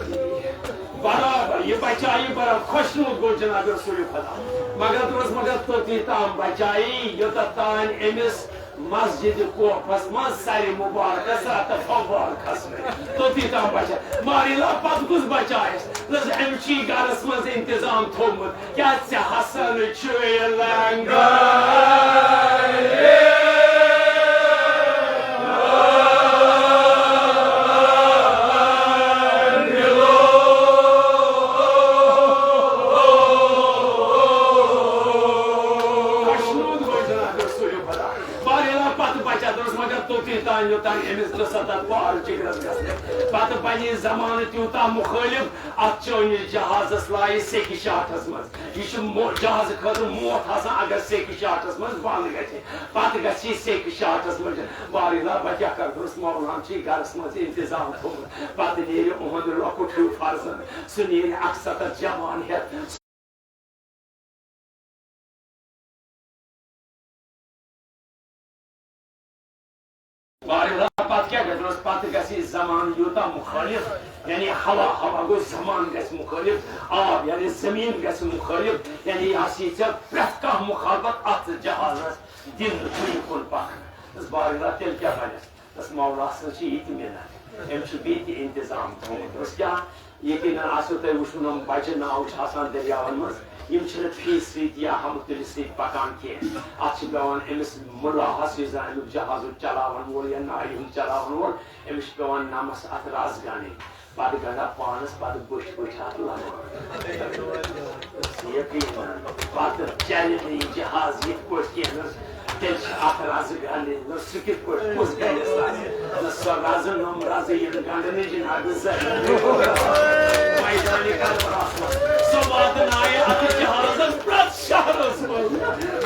برابر، یہِ بچایہِ برابر، خۄشنود گوٚو جناب رسول خدا۔ مگر دوٚپمَس، مگر توٚتُے تام بچایی، یوٚتَتھ تام أمِس مسجد کوفس منٛز سرِ مبارکس رتہٕ فوار کھسنہٕ۔ توٚتُے تام بچا۔ مارِلا پتہٕ کُس بچایس؟ دوٚپمَس، أمۍ چھُے گرس منٛز انتظام تھوٚومُت۔ کیٛاہ ژےٚ حسن چھُے لنگار؟ خۄشنود گوٚو جناب رسول خدا۔ واریاہ پتہٕ بچا دوٚپُس، مگر توٚتُے تام یوٚتام أمِس دُسَتتھ پار جگرس گژھِ۔ پتہٕ بنی زمانہٕ تیوٗتاہ مُخٲلف، اتھ چٲنِس جہازس لایہِ سیٚکہِ شاٹھس منٛز۔ یہِ چھُ مو-، جہازٕ خٲطرٕ موت آسان، اگر سیٚکہِ شاٹھس منٛز بنٛد گژھِ۔ پتہٕ گژھِ یہِ سیٚکہِ شاٹھس منٛز۔ واریاہ بہٕ کیٛاہ کرٕ؟ دوٚپُس، مولاہن چھُ یہِ گرس منٛز انتظام تھوٚومُت۔ پتہٕ نیرِ اُہُنٛد لۄکُٹ ہیوٗ فرزند، سُہ نیرِ اکھ ستتھ جوان ہٮ۪تھ۔ واریاہ پتہٕ کیٛاہ گژھِ؟ دوٚپُس، پتہٕ گژھِ یہِ زمانہٕ یوٗتاہ مُخٲلف، یعنی ہوا، ہوا گوٚو زمانہٕ گژھِ مُخٲلف، آب یعنی زمیٖن گژھِ مُخٲلف، یعنی یہِ ہسا یی ژےٚ پرٛٮ۪تھ کانٛہہ مُخالفت اتھ جہازس دِنہٕ کُنہِ کُن پکنہٕ۔ دوٚپُس، واریاہ تیٚلہِ کیٛاہ بنٮ۪س؟ دوٚپُس، مولا سٕنٛز چھِ یہِ تہِ مِنت، أمۍ چھُ بیٚیہِ تہِ انتظام تھوٚومُت۔ دوٚپُس، کیٛاہ؟ یقیناً آسیو تۄہہِ وٕچھمُت، یِم بجہِ ناوٕ چھِ آسان دٔریاون منٛز، یِم چھِنہٕ فی سۭتۍ یا ہمہٕ تُلہِ سۭتۍ پکان کینٛہہ۔ اتھ چھِ پٮ۪وان أمِس مُلاہس، یُس زن امیُک جہازُک چلاون وول یا نایہِ ہُنٛد چلاون وول، أمِس چھِ پٮ۪وان نمس اتھ رز گنڈٕنۍ۔ پتہٕ گنڈان پانس، پتہٕ بٔٹھۍ بٔٹھۍ اتھ لمان۔ یقیناً۔ پتہٕ چلہِ نہٕ یہِ جہاز یِتھ پٲٹھۍ کینٛہہ، نہ تیٚلہِ چھِ اتھ رزٕ گنڈٕنۍ، نہ سُہ کِتھ پٲٹھۍ کُس گنڈٮ۪س رزٕ؟ نہ سۄ رزٕ، نۄم رزٕ یِن گنڈنہٕ جناب زہرِ۔ میدانِ کربلاہس منٛز سۄ واتنایہِ اتھ جہازس پرٛٮ۪تھ شہرس منٛز۔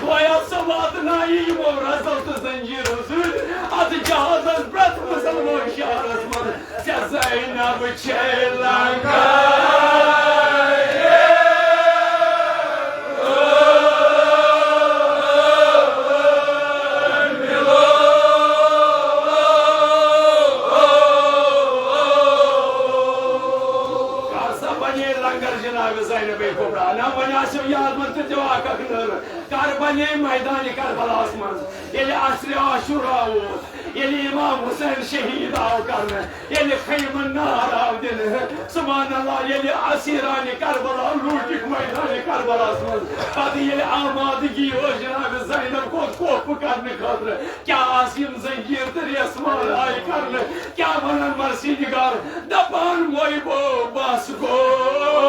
گویا سۄ واتنایہِ یِمو رزو تہٕ زنجیرو سۭتۍ اتھ جہازس پرٛٮ۪تھ مُسلمان شہرس منٛز۔ ژےٚ زینب چھے لنگار۔ کر سا بنے لنگر جناب زینب کبریٰ۔ نہ وۄنۍ آسیو یاد، وۄنۍ تہِ دِوان اکھ اکھ نعرٕ۔ کر یعنی میدان کربلاہس منٛز ییٚلہِ عصرِ عاشورا ووت، ییٚلہِ امام حسین شہید آو کرنہٕ، ییٚلہِ خیمن نار آو دِنہٕ، سبحان اللہ، ییٚلہِ اسیرانِ کربلا لوٗٹِکھ میدانِ کربلاہس منٛز، پتہٕ ییٚلہِ آمادگی ٲس جناب زینب کھوت کوپہٕ کرنہٕ خٲطرٕ، کیٛاہ آسہٕ یِم زنجیر تہٕ ریسوار آیہِ کرنہٕ؟ کیٛاہ ونن مرثی نگار؟ دپان مویبو بس گوٚو۔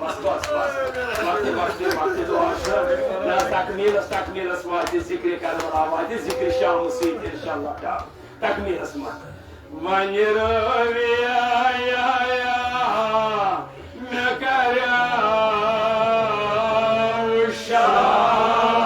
بس، بس، بس۔ وقتہِ، وقتہِ، وقتہِ دعا چھُ۔ نہ، تکمیلس، تکمیلس واتہِ ذکرِ کربلا، واتہِ ذکرِ شام سۭتۍ، انشاءاللہ تعالیٰ۔ تکمیلس منٛز۔ وۄنۍ رٲوِیا مےٚ کریاو شام۔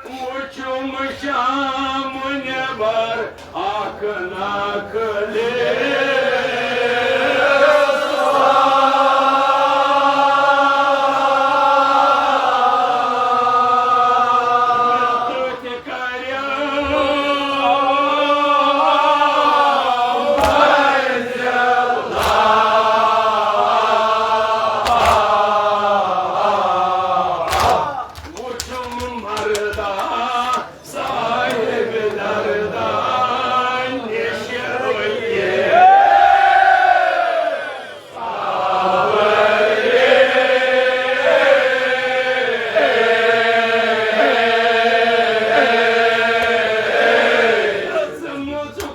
وُچھُم شام نٮ۪بر اکھ نقلِ۔ وُچھُم مردا صاحب دردان نِش رویے۔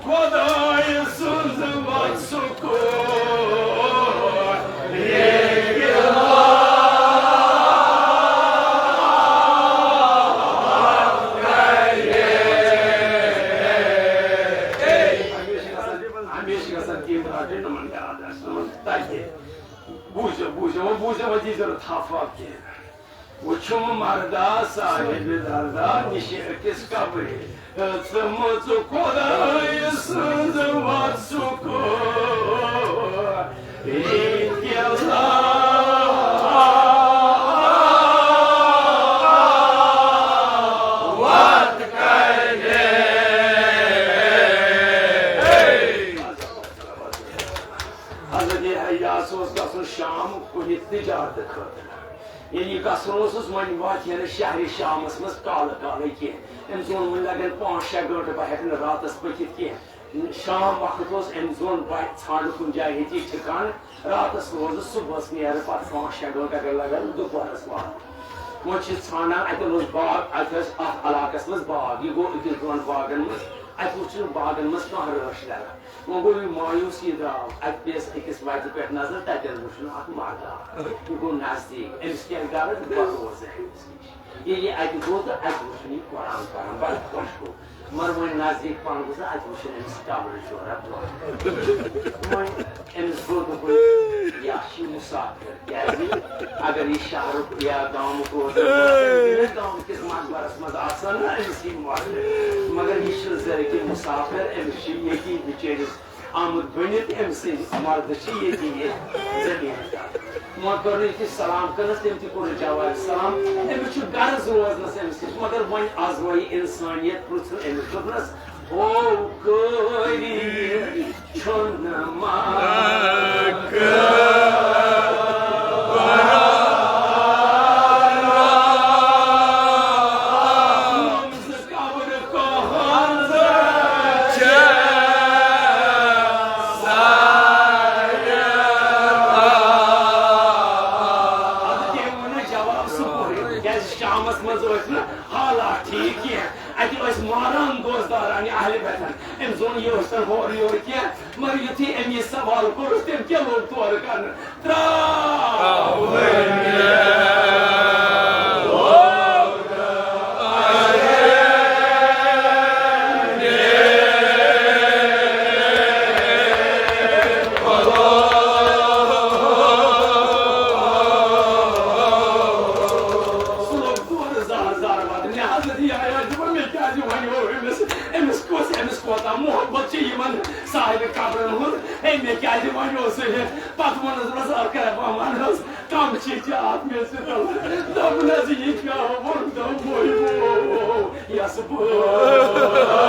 خۄداے سٕنٛز وَتھ سکوٗن۔ ہمیشہِ گژھن تِم رٹٕنۍ یِمن یاد آسہِ، یِمن تگہِ۔ بوٗزِو، بوٗزِو، وۄنۍ بوٗزِو، وۄنۍ دیٖزیو نہٕ تھپھ وپھ کینٛہہ۔ وُچھُم مردا صاحب دردا نِشہِ أکِس قبرِ۔ ژٕ مٔژ خۄداے سٕنٛز وَتھ سکوٗن۔ ییٚتہِ وَتھ کَرِ۔ حضرت یحییٰ اوس گژھُن شام کُنہِ تجارتہٕ خٲطرٕ۔ ییٚلہِ یہِ گژھُن اوسُس، وۄنۍ واتہِ ہے نہٕ شہرِ شامس منٛز کالہٕ کالے کینٛہہ۔ أمۍ زون وۄنۍ لگن پانٛژھ شےٚ گٲنٛٹہٕ، بہٕ ہٮ۪کہٕ نہٕ راتس پٔکِتھ کینٛہہ۔ شام وقت اوس، أمۍ زون بہٕ ژھانٛڈٕ کُنہِ جایہِ ییٚتہِ ٹھِکانہٕ، راتس روزٕ، صُبحس نیرٕ، پتہٕ پانٛژھ شےٚ گٲنٛٹہٕ اگر لگن، دُپہرس واتہٕ۔ وۄنۍ چھِ ژھانٛڈان، اتٮ۪ن اوس باغ، اتہِ ٲسۍ اتھ علاقس منٛز باغ، یہِ گوٚو أکِس دۄن باغن منٛز، اتہِ وُچھ نہٕ باغن منٛز کانٛہہ رٲچھ درا۔ وۄنۍ گوٚو یہِ مایوس، یہِ درٛاو۔ اَتہِ پیٚیَس أکِس وَتہِ پٮ۪ٹھ نظر، تَتٮ۪ن وُچھ نہٕ اَکھ مرداہ۔ یہِ گوٚو نزدیٖک۔ أمِس کیٛاہ غرض؟ بہٕ روزٕ أمِس نِش۔ ییٚلہِ یہِ اَتہِ گوٚو تہٕ اَتہِ وُچھ نہٕ یہِ قرآن پَران، بَڑٕ خۄش گوٚو۔ مگر وۄنۍ نزدیٖک پَہَن گوٚو تہٕ اَتہِ وُچھ نہٕ أمِس قبرٕ جورا۔ وۄنۍ أمِس گوٚو دوٚپُن، یہِ چھُ مُسافِر۔ کیٛازِ؟ اگر یہِ شہرُک یا گامُک روزان اوس، گامہٕ کِس مقبرس منٛز آسان نہ أمِس یِم وۄٹہٕ۔ مگر یہِ چھُ زرٕکہِ مُسافِر، أمِس چھُ ییٚتی بِچٲرِس آمُت بٔنِتھ، أمۍ سٕنٛدۍ مردٕ چھِ ییٚتی یہِ زٔمیٖنَس تَل۔ وۄنۍ کٔر نہٕ یُتھُے سلام کٔرنَس، تٔمۍ تہِ کوٚر نہٕ جواب سلام۔ أمِس چھُ غرض روزنَس أمِس نِش، مگر وۄنۍ آز وۄنۍ اِنسٲنیت پرٛژھُن أمِس، دوٚپنَس، او قٲری، چھُنہٕ مَکہٕ قبر کۄہَن چھےٚ سایہِ۔ اَدٕ تٔمۍ ووٚن نہٕ جواب سُہ پوٚرُے، کیٛازِ شامَس منٛز ٲسۍ نہٕ حالات ٹھیٖک کینٛہہ۔ اَتہِ ٲسۍ دوستدارانہِ اہلِ بیتن۔ أمۍ زون یہِ حسن ہورٕ یورٕ کینٛہہ، مگر یُتھُے أمۍ یہِ سوال کوٚرُس، تٔمۍ کیٛاہ لوٚگ تورٕ کرنہٕ؟ ترٛاو۔ سُہ لوٚگ تورٕ زارٕ زارٕ وَدُن۔ یہِ حضرت یحییٰ چھُ وَنان، مےٚ کیٛازِ وَنیو أمِس؟ أمِس کُس، أمِس کوتاہ محبت چھِ یِمن صاحبِ قبرن ہُنٛد؟ ہے، مےٚ کیٛازِ وَنیو سُہ یہِ؟ پتہٕ ووٚنُس، دوٚپمَس، "آ، کَرے بہٕ وَنہٕ حظ، کَم چھِ ژےٚ اَتھ مےٚ سۭتۍ؟" دوٚپُن حظ، یہِ کیٛاہ ووٚن تِمو یِمو؟ یَس بہٕ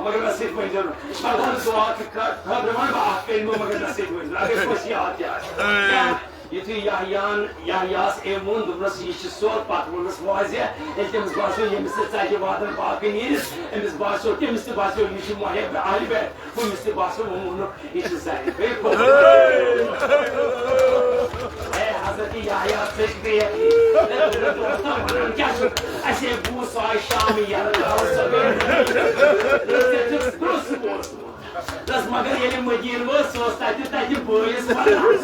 مگر نصیب ؤنۍ زیو نہٕ۔ مگر دعا تہِ کر، خٲطرٕ وَنہٕ بہٕ اَکھ کلمہٕ، مگر نصیب ؤنۍ زیو نہٕ۔ اگر کٲنٛسہِ یاد تہِ آسہِ۔ کیٛاہ؟ یُتھُے یحییٰ ہن، یحییٰ ہس أمۍ ووٚن، دوٚپنس، "یہِ چھِ سۄ"، پتہٕ ووٚنُس واضح، ییٚلہِ تٔمِس باسیو، ییٚمِس سۭتۍ ژتجہِ وادن باقٕے نیٖرِتھ، أمِس باسیو، تٔمِس تہِ باسیو، یہِ چھِ محب اہلِ بیت، ہُمِس تہِ باسیو، ووٚنُکھ، یہِ چھِ زینب۔ ہے، ہے، حضرت یحییٰ، ژٕ چھِ بے عقلی۔ ہے، دوستو، وَنان کیٛاہ چھُ؟ اَسے بوٗز، سُہ آیہِ شامہٕ یَلہٕ، درٛاو سُہ گٔے۔ ژےٚ چھُکھ درٛوٚس بوٗزمُت۔ دوٚپمَس، مگر ییٚلہِ مدیٖنہٕ وٲژ، سُہ اوس تَتہِ، تَتہِ بٲیِس وَنان۔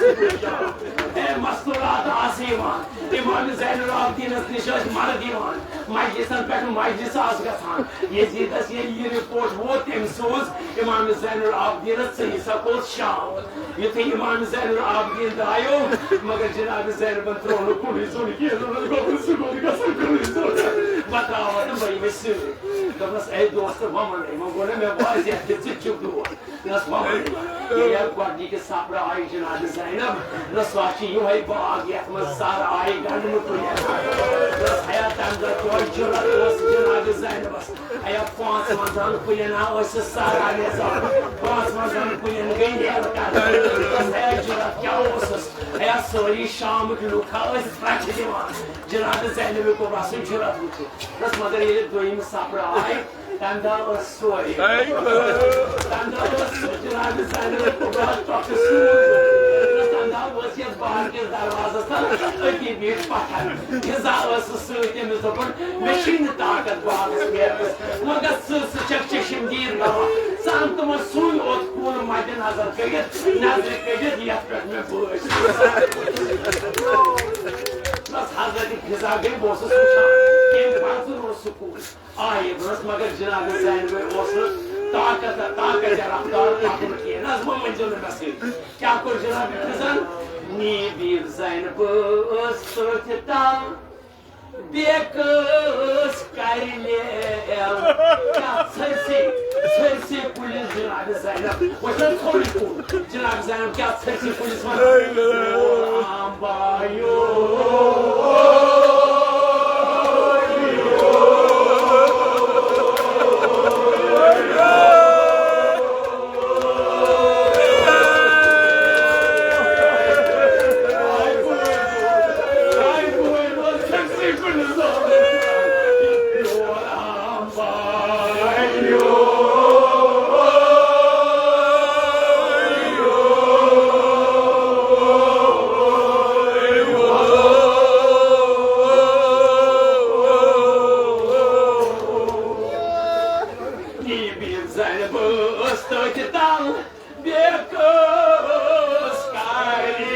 ہے، مستورات آسہٕ یِوان۔ امام زین العابدینس نش ٲسۍ مرد یوان، مجلسن پٮ۪ٹھ مجلس آس گژھان۔ یزیدس ییٚلہِ یہِ رپورٹ ووت، تٔمۍ سوٗز امام زین العابدینس، ژٕ یہِ سا کوٚت شام؟ یُتھُے امام زین العابدین درٛایو، مگر جناب زینبن ترٛوو نہٕ کُنُے زوٚن کینٛہہ، دوٚپنس، "گوٚبُر، سُہ گوٚو نہٕ گژھُن کُنُے زوٚن، بہٕ ترٛاوتھ نہٕ بہٕ یِمے سۭتۍ۔" دوٚپنس، "اے دوست، وۄنۍ وَن، وۄنۍ گوٚو نہ مےٚ واضح کہِ ژٕ تہِ چھُکھ ڈوٹھ۔" نس وَنُن، ییٚلہِ گۄڈٕنِکہِ سفرٕ آیہِ جناب زینب، نس سۄ چھِ یِہوٚے باغ یَتھ منٛز سَر آیہِ گنٛڈنہٕ کُلٮ۪ن۔ نس ہیا تَمہِ دۄہ کیٛاہ جُرت اوس جناب زینبس۔ ہیا پانٛژھ وَنزاہن کُلٮ۪ن ہا ٲسۍ سَر آمٕژ۔ پانٛژھ وَنزاہن کُلٮ۪ن گٔے نیرٕ کرنہٕ۔ نس ہیا جُرت کیٛاہ اوسُس؟ ہیا سٲری شامٕکۍ لُکھ ہا ٲسۍ پرٛٮ۪تھ دِوان جناب زینب کُبرا سُنٛد جُرت وٕچھِتھ۔ نس مگر ییٚلہِ دوٚیِم سفرٕ آیہِ، تَمہِ دۄہ ٲس سورُے۔ تَمہِ دۄہ ٲس سُہ جناب زینب کُبرا ٹۄپھِ سوٗر۔ تَمہِ دۄہ ٲس یَتھ بار کِس دروازَس تَل أتی بِہِتھ پَتھر۔ فِضا ٲسٕس سۭتۍ، تٔمِس دوٚپُن، "مےٚ چھُے نہٕ طاقت بارَس پھیرنَس۔ وۄنۍ گژھ ژٕ، ژٕ چھَکھ چشم دیٖد گواہ۔ ژٕ اَن تِمَن سُے اوٚت کُل مَدِ نظر کٔڑِتھ، نظرِ کٔڑِتھ، یَتھ پٮ۪ٹھ مےٚ بٲج۔" بَس حضرت فِضا گٔے، بہٕ اوسُس وٕچھان، کٔمۍ پَتہٕ روٚٹ سُہ کُل۔ آیہِ برٛونٛہہ، مگر جناب زینبہِ اوس نہٕ طاقت، طاقت یا رفتار پکُن کینٛہہ۔ نہ حظ، وۄنۍ ؤنۍزیو نہٕ مےٚ سۭتۍ۔ کیٛاہ کوٚر جناب فِضن؟ نی بیٖبۍ زینب ٲس سۭتۍ تل، بیٚیہِ کٲنٛسہِ کرِ لیو۔ کیٛاہ ژھٔرسٕے، ژھٔرسٕے کُلِس جناب زینب؟ وۄنۍ چھُنہ ژھوٚرُے کُل۔ جناب زینب کیٛاہ ژھٔرسٕے کُلِس وَنان؟ یہِ بِہِتھ زَنہِ بٲژ تٔتھۍ تَل، بیٚیہِ کٲژ کَرِ